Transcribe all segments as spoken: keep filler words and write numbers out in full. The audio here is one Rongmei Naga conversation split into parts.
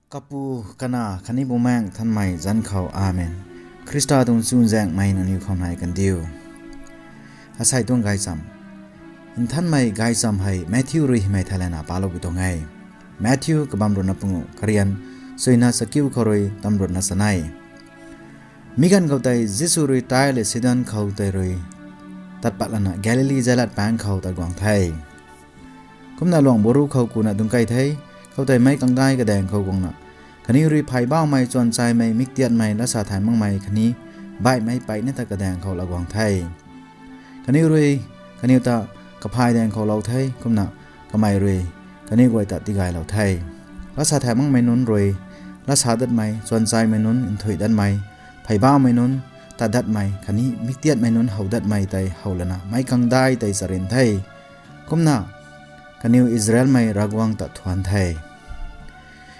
Kapu, Kanac khatni Bumaengh Nthanmei zanc khou, Amen. Khrista tuang chuzaenghmei nangniw khou nai kandiu. Asei tuang gaychamv, Nthanmei gaychamv hei Matthew rui hymei thei lana paloupui tuang e. Matthew kabam ruhna panguh, karian suina chakiu khou rui tamruhna chanei. Mi ganv khou tei Jisu rui Tyre le Sidon khou tei rui tat pat lana Galili zailat paengc khou tat guang the. Kumna luangh buru khou kuna dungc key the. Khoutei meic kangdai kadaeng khou guangna, kaniw rui phey baumei, chuanchaimei, miktiatmei, latsa thay makmei khatni baihmei peyna ta kadaeng khou laa guang the. Kaniw rui kaniw ta kaphay daeng khou lou the, kumna kamei rui kaniw guay ta tigaylou the. Latsa thay makmei nunc rui latsa datmei, chuanchaimei nunc nthuih datmei, phey baumei nunc tat datmei khatni miktiatmei nunc how datmei tei how lana meic kangdai tei charyn the. Kumna kaniw Israelmei Ravguangc ta thuanc the.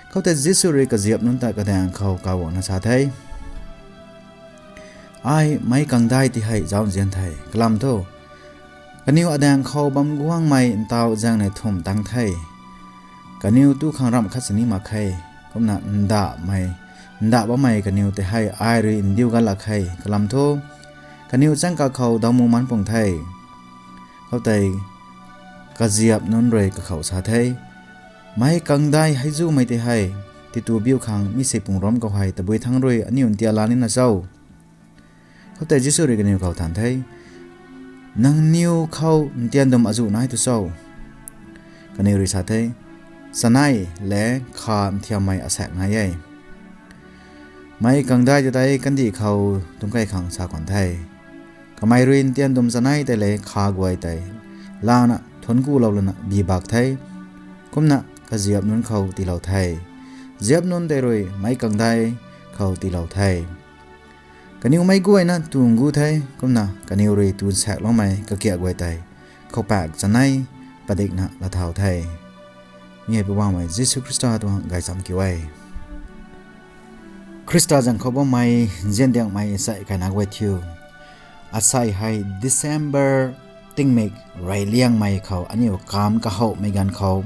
Khoutei Jisu rui kaziap nunc ta kadaeng khou kauguangna sa the, Ai meic kangdai ti hei zauc nzian the. Kalam thu, kaniw adaeng khou bam guangmei ntaw zaengnei thumh tang the. Kaniw tu khang ramh khat sini mak khe. Kumna ndahmei, ndah bammei kaniw tei hei ai rui ndiu gat lak khe. Kalam thu, kaniw changka khou dawmu man pung the. Khoutei kaziap nunc rui kakhou sa the, Meic kangdai heizumei tei hei titu biu khang mi si pung ram khou hei tabui thangc rui aniu ntia la nina cho? Khoutei Jisu rui kaniw khou than the, Nangniw khou ntian dum azuh nai tu cho? Kaniw rui sa the, Chanei le kha nthiammei asaekc nai e. Meic kangdai ta tei kandih khou dungc key khang sa khwan the. Kamei rui ntian dum chanei tei le kha guay tei lana thuanc kulou lana bi bak the. Kumna kaziap nunc khou tiilou the. Ziap nunc tei rui meic kangdai khou tiilou the. Kaniw meic guayna tungc gu the, kumna kaniw rui tun saekloumei kakiak guay tei khoupaek chanei padikna lathau the. Mi hei Poubauhmei Jisu Khrista tuang gaychamv kiu e. Khrista zanc khou bammei nziandiangmei sai kaina guay thiu, asei hei December tingmik reyliangmei khou aniu kam kahowmei ganv khou,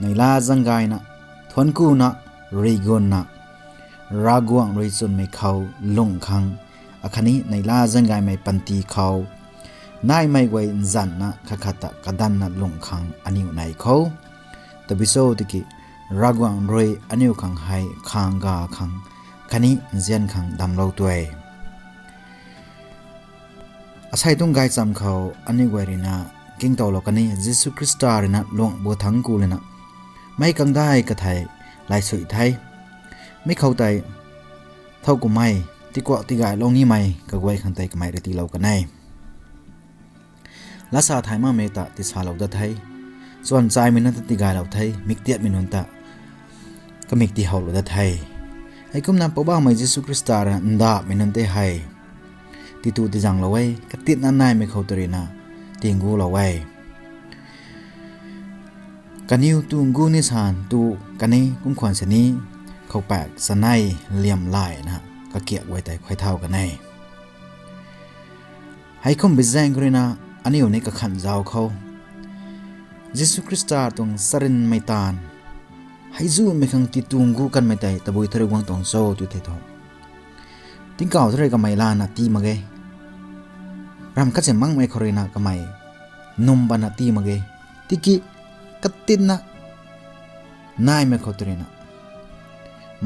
neihla zaeng gayna, thuanc kuna, rigunna, Ravguangc rui chwnmei khou lungh khang, akhatni neihla zaeng gaymei panty khou naimei guay nzanna khat khat ta kadanna lungh khang aniu nei khou, tabui cho tiki Ravguangc rui aniu khang hei khang ga khang khatni nzian khang damclou tuang e. Asei tuang gaychamv khou aniu guay ruina gingtowlou kani Jisu Khrista ruina luangh bu thangc ku lana meic kangdai kathei laisui the. Mi khou tei thow kumhmei, tikuak tigaylou nimei kaguay khang tei kamei rui tiilou kan e. Latsa thay makmei ta tisalou dat the. Chuanchaimei nunc ta tigaylou the, miktiatmei nunc ta kamik tihowlou dat the. Heikumna Poubauhmei Jisu Khrista ruina ndahmei nunc tei hei titu tizaenglou e, katitna naimei khou tei ruina tingc gulou e. Kaniw tungc gu ni san tu kani kum khwan sini khoupaek chanei liam layna kakiak guay tei khuay thau kan e. Heikum bi zaeng khou ruina aniu ni kakhan zauc khou Jisu Khrista tuang charynmei taanv heizumei khang titungc gu kanmei tei tabui thari guang tuang cho tu thei thu, tingkauh thu rui kamei lana tii mak ge. Ramh khat si makmei khou ruina kamei num pana tii mak ge. Tiki katitna naimei khou tei ruina,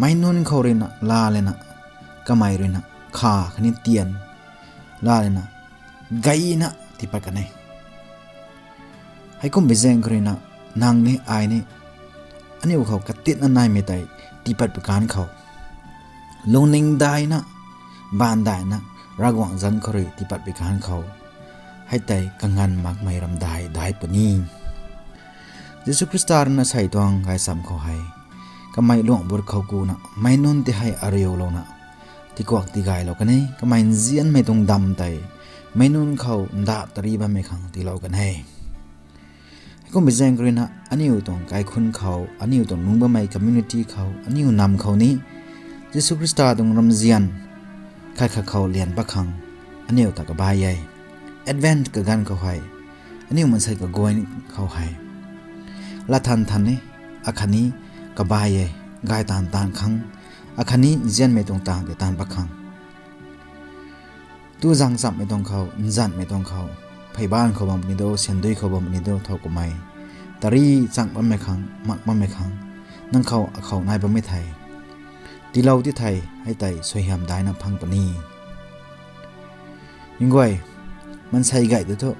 meic nunc khou ruina laa lana, kamei ruina kha khatni tian laa lana gayna tiipat kan e. Heikum bi zaeng khou ruina nang ni ai ni aniu khou katitna naimei tei tiipat pi kan khou, lungning daina, baanv daina, Ravguangc zanc khou rui tiipat pi kan khou, hei tei kanganv makmei ramdai dai puni. Jisu Khrista ruina sei tuang gaychamv khou hei kamei luangh bu khou kuna meic nunc tei hei ariulouna tikuak tigaylou kan e, kamei nzianmei tuang damv tei meic nunc khou ndap tari bammei khang tiilou kan e. Heikum bi zaeng khou ruina aniu tuang kaikhunc khou, aniu tuang lungc bammei community khou, aniu nam khou ni Jisu Khrista tuang ramzian khat khat khou lian pat khang aniu ta kabai e. Advent kaganv khou hei, aniu maansei kaguay khou hei, latthan than ni, akhatni kabai e. gay taanv taanv khang, akhatni nzianmei tuang taanv tei taanv pat khang. Tu zang chamhmei tuang khou, nzanhmei tuang khou, pheyban khou bam puni do, syandui khou bam puni do, thow kumei tari chang bammei khang, mak bammei khang, nang khou akhou nai bammei thei, tiilou ti thei, hei tei suaihiam daina phang puni. Nguay, maansei gay tu thu,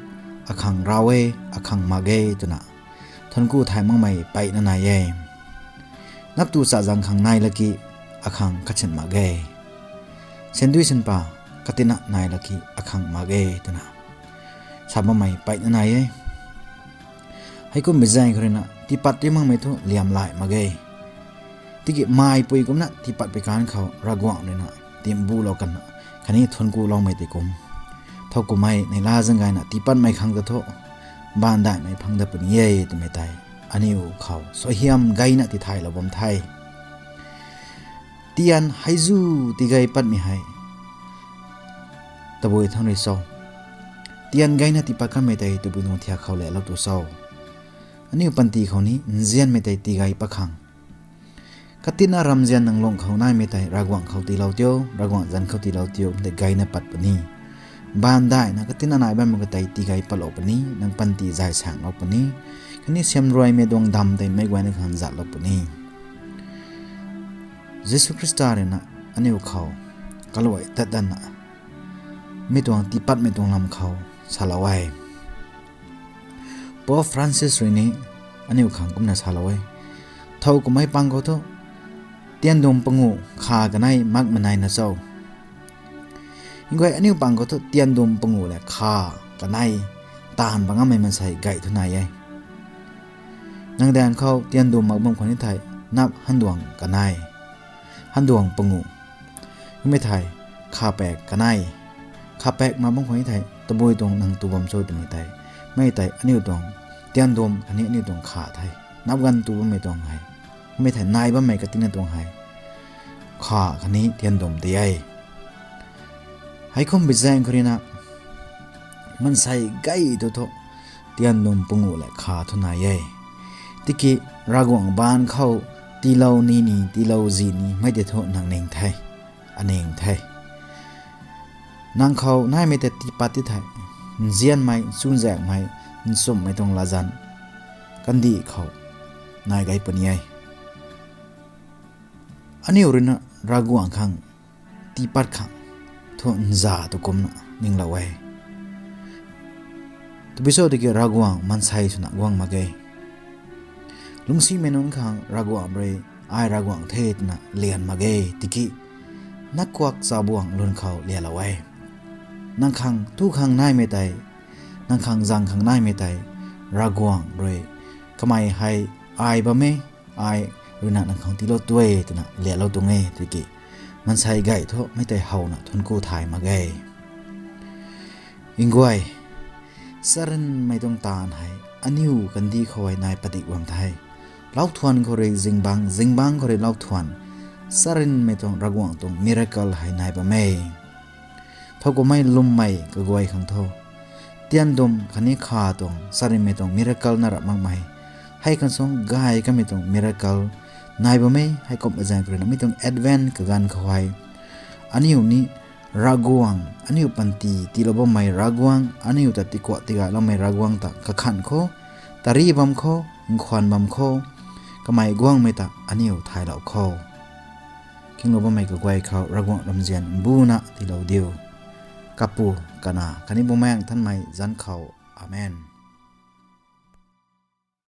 akhang rav e, akhang mak e twna thuanku thay makmei peyna nai e. Nap tu cha zang khang nai laki, akhang kachin mak e. Syandui sinpa katina nai laki akhang mak e twna sa bammei peyna nai e. Heikum bi zaeng khou ruina tiipat ti makmei thu liam lai mak e. Tiki maipui kumna tiipat pi kan khou Ravguangc ruina timbulou kanna, khatni thuankuloumei tei kum, thow kumei neihla zaeng gayna tiipatmei khang ta thu, baanv daihmei phang dat puni e twmei tei aniu khou suaihiam gayna tithaylou bam the. Tian heizu tigay patmei hei tabui thangc rui cho? Tian gayna tiipat kanmei tei tabui nung thiak khou lehlou tu cho? Aniu panty khou ni nzianmei tei tigay pat khang, katina ramzian nang lung khou naimei tei Ravguangc khou tiilou tio, Ravguangc zanc khou tiilou tio, tei gayna pat puni. Baanv daihna katina nai bammei ka tei tigay patlou puni, nang panty zay saenglou puni, khatni siamruaimei tuang dam tei meic guayna khang zatlou puni. Jisu Khrista ruina aniu khou kaluai tat danna mi tuang tiipatmei tuang lam khou salou e. Pope Francis rui ni aniu khang kumna salou e. Thow kumei pang khou thu, tiandum panguh kha kanei makmei naina cho? Nguay, aniu pang khou thu tiandum panguh le kha kanei taanv bam ngammei maansei gay thu nai e. Nang daeng khou tiandum mak bam khwan ni thei, nap handuang kanei, handuang panguh. Kummei thei, kha paek kanei, kha paek mak bam khwan ni thei tabui tuang nang tu bam cho twmei tei, mei tei aniu tuang tiandum khatni aniu tuang kha the. Nap ganv tu bammei tuang hei, mei thei nai bammei katina tuang hei kha khatni tiandum tei e. Heikum bi zaeng khou ruina maansei gay tu thu tiandum panguh le kha thu nai e. Tiki Ravguangc baanv khou tiilou ni ni, tiilou zi ni mei tei thu nang ning the, aning the. Nang khou naimei tei tiipat ti thei, nzianmei, chuzaenghmei, nchumhmei tuang latzan kandih khou nai gay puni e. Aniu ruina Ravguangc khang tiipat khang thu nza tu kumna ninglou e. Tabui cho tiki Ravguangc maansei swna guang mak ge. Lungcsimei nunc khang Ravguangc rui, ai Ravguangc the twna lian mak ge tiki, nakuak chabuang lun khou lialou e. Nang khang tu khang naimei tei, nang khang zang khang naimei tei, Ravguangc rui, kamei hei ai bam e, ai ruina nang khang tiilou tu e twna lialou tuang e tiki, maansei gay thu mei tei howna thuanc ku thay mak ge. Nguay, charynmei tuang taanv hei aniu kandih khou hei nai padik bam the. Lauthwan khou rui zingbangc, zingbangc khou rui lauthwan, charynmei tuang Ravguangc tuang miracle hei nai bam e. Thow kumhmei lwmmei kaguay khang thu, tiandum khatni kha tuang charynmei tuang miracle na rap makmei, hei khang suang gay kamei tuang miracle nai bam e. Heikumhmei zaeng khou ruina mi tuang Advent kaganv khou hei, aniu ni Ravguangc, aniu panty tiilou bammei Ravguangc, aniu ta tikuak tigayloumei Ravguangc ta kakhanh khou, tari bam khou, nkhwan bam khou, kamei guangmei ta aniu thaylou khou, kinglou bammei kaguay khou Ravguangc ramzian mbuna tiilou diu. Kapu, Kanac khatni Bumaengh Nthanmei zanc khou. Amen.